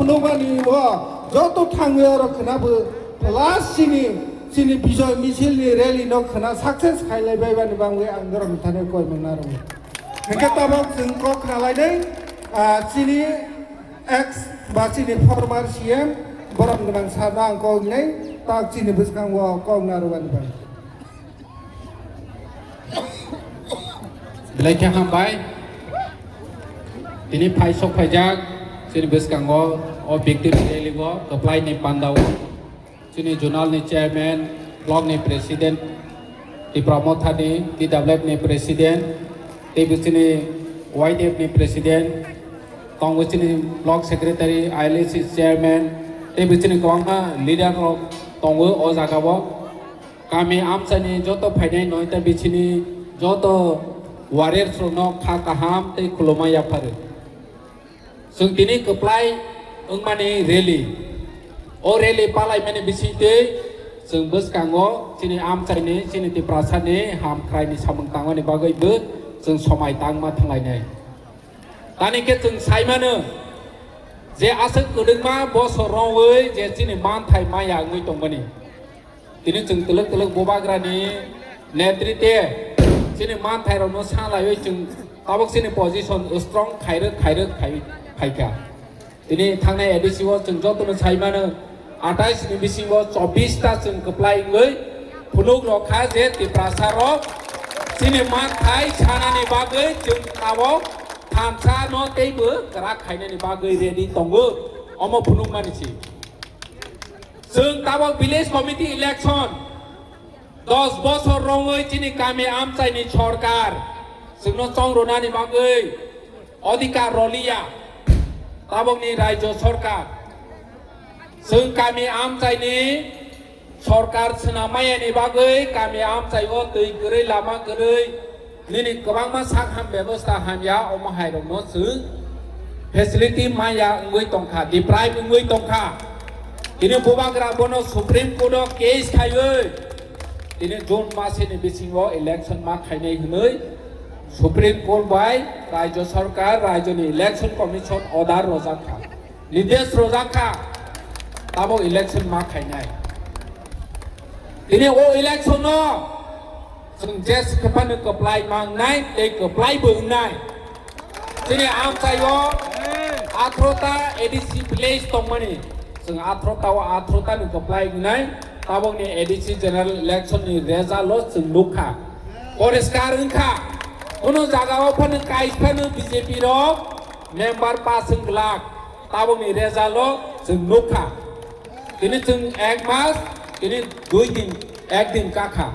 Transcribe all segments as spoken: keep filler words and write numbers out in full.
Nokmani o joto thangwi oro khwna bo plus chini, chini Bijoy Misil ni rally no khwna success khailai bai bani bangwi ang norok thani koi mangna rwmwi. Hingke tabok chwng kok khna lainai, ah, chini ex ba chini former C M borom gwnang sir no ang kok nai, tak chini bwskango kok na rwmani bangwi. Belai khe hambai. Tini phai sok phaijak chini bwskango o victory rally o kwplai ni panda o chini zonal ni chairman, block ni president, Tipra Motha ni T W F ni president, tei bo chini Y D F ni president, tongo chini block secretary, I L A C chairman, tei bo chini kwbangma leader rok tongo o jaga o. Kami amchaini joto phainai noita bichini joto warriors rokno kha kaham tei khulumma yapharu. Chwng tini kwplai wngmani rally. O rally palaimani bisingtwi chwng bwskango chini amchaini, chini Tiprasani hamkraini samung tangmani bagwi bo chwng somai tangma thanglainai. Tani khe chwng saimano je aswk kwdwkma bosor romwi je chini manthai maya wngwi tongmani. Tini chwng twlwk twlwk bubagrani netritwe chini manthairokno sanglaiwi chwng tabuk chini position strong khairwk khairwk khai, khaikha. Tini thangnai A D C o chwng jotono saimano atais ni bisingo chobbish ta chwng kwplai wngwi phunuk rokha je Tiprasa rok chini manthai sanani bagwi chwng tabuk thansa no teibo kwrak khainani bagwi ready tongo, omo phunukmani si. Chwng tabok village committee election dos bosor romwi chini kami amchaini sorkar chwngno chongrwnani bagwi odhikar roliya tabokni rajyo sorkar. Chwng kami amchaini sorkar swnam mayani bagwi kami amchaio twi kwrwi lama kwrwi nini kwbangma sak ham bebosta hamya, omo hairokno chwng facility maya wngwi tongkha, deprive wngwi tongkha. Tini bubagra bono Supreme Court o case khaiwi tini June masini bisingo election ma khainai hwnwi Supreme Court bai Rajya Sarkar, Rajyani Election Commission order rwjakha. Nidesh rwjakha, tabok election ma khainai. Tini o election no chwng je swkhe phano kwplai mangnai tei kwplai bo wngnai. Chini amchaio atharota A D C village tongmani, chwng atharota o atharota ni kwplai wngnai. Tabokni A D C general election ni result o chwng nukha, poriskar wngkha. Kono jagao phano kaisa phano B J P rok member pass wng glak. Tabokni result o chwng nukha. Tini chwng ek mas, tini dui din, ek din kakha.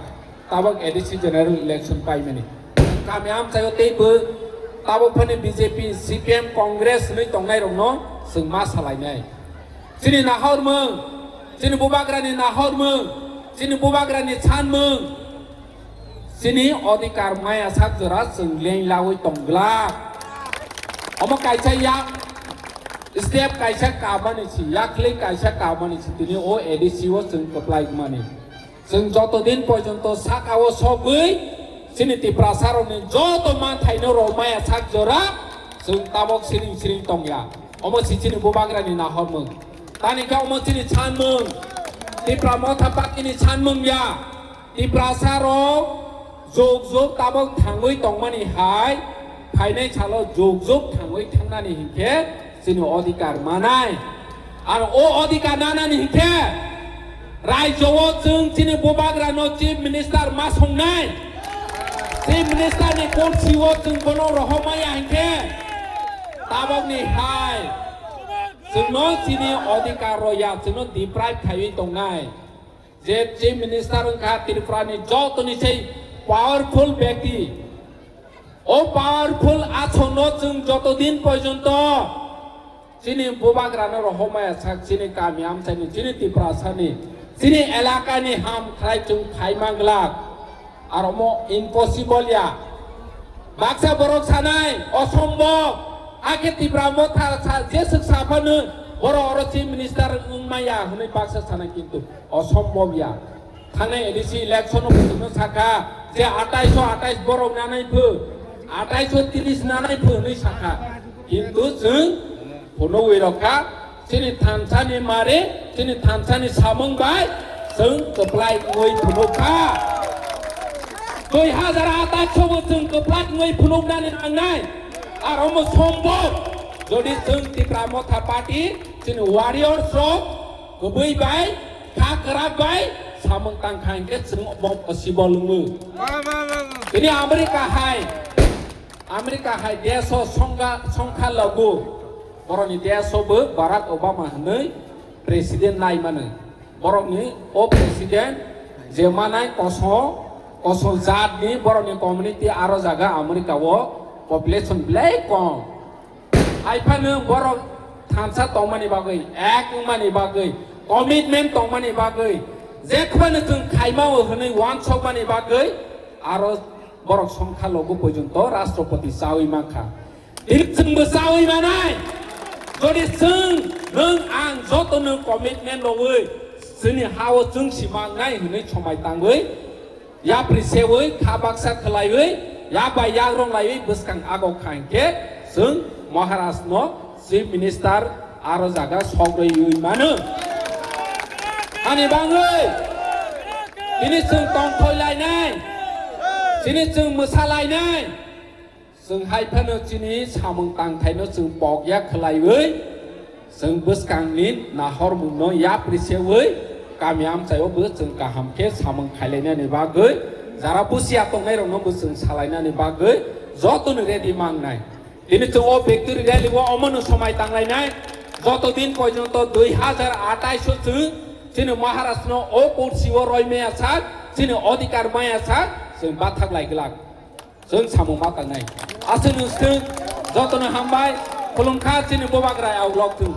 Tabok A D C general election paimani. Kami amchaio teibo tabok phani B J P, C P M, Congress hwnwi tongnairokno chwng ma salainai. Chini nahormung, chini bubagrani nahormung, chini bubagrani sanmung, chini odhikar maya sak jora chwng leng lawi tong glak. Omo kaisa yak step kaisa kabani si, yakli kaisa kabani si, tini o A D C o chwng kwplai mani. Chwng joto din porjonto saka o sogwi chini Tiprasa rokni joto manthaino rw maya sak jora chwng tabok siring siring tongya. Omo si chini bubagrani nahormung. Tani khe omo chini sanmung. Tipra Motha Party ni sanmung ya. Tiprasa rok juk juk tabok thangwi tongmani hai, phainai salo juk juk thangwi thangnani hinkhe chini odhikar manai. Ar o odhikar nanani hinkhe raijo o chwng chini bubagrano chief minister ma songnai. Chief minister ni kursi o chwng bono rohormaya hinkhe tabokni hai chwngno chini odhikar roya, chwngno deprive khaiwi tongnai. Je chief minister wngkha Tripura ni jotoni sei powerful bekti. O powerful asonno chwng joto din porjonto chini bubagrano rohormaya sak, chini kami amchaini, chini Tiprasani, chini elakani ham khlai chwng khai manglak. Aro omo impossible ya. Baksa borok sanai, osombob. Akhe Tipra Motha sa, jeswk saphano, borok oro chief minister wngmaya hwnwi baksa sanai, kintu osombob ya. Thangnai A D C election o buchukno sakha je atais o atais borok nanai phu, atais o tris nanai phu hwnwi sakha. Kintu chwng phunugwi rokha, Chini thansani mari, chini thansani samung bai chwng kwplai wngwi phunukha. Dui hazar atais bo chwng kwplai wngwi phunuknani nangnai. Aro mo sombhob, jodi chwng Tipra Motha Party, chini warriors rok kwbwi bai, kha kwrak bai samung tangkha hinkhe chwng bo possible wngo. Tini America hai, America hai deso songkha, songkha logu, borokni deso bo Barack Obama hwnwi president lai mano. Borokni o president je manai koso, koso jatni borokni community aro jaga America o population belai kom. Hai phano borok thansa tongmani bagwi, ek wngmani bagwi, commitment tongmani bagwi, jephano chwng khaimao hwnwi uansukmani bagwi, aro borok songkha logu porjonto Rashtrapati chawi mankha. Tini chwngbo chawi manai. Jodi chwng, nwng, ang jotono commitment rwwi chini hao chwng si mangnai hwnwi somai tangwi, yapri sewi, kha baksa khwlaiwi, yak bai yak ronglaiwi bwskang agok kha hinkhe chwng Maharaj no Chief Minister aro jaga sogrwi mano. Ani bangwi tini chwng tongthoi lainai, tini chwng mwsa lainai. Chwng hai phano chini samung tangthaino chwng pokya khwlaiwi, chwng bwskangni nahormungno yapri sewi kami amchaio bo chwng kaham khe samung khailainani bagwi, jara busia tongnairokno bo chwng salainani bagwi jotono ready mangnai. Tini chwng o victory rally o omono somai tanglainai, joto din porjonto dui hazar atais o chwng chini Maharashtra no o kursi o roimaya sak, chini odhikar maya sak chwng bathak lai glak. Chwng samung ma tangnai. Aswk nwng swtwng, jotono hambai, khulumkha chini Bubagra auglok thung.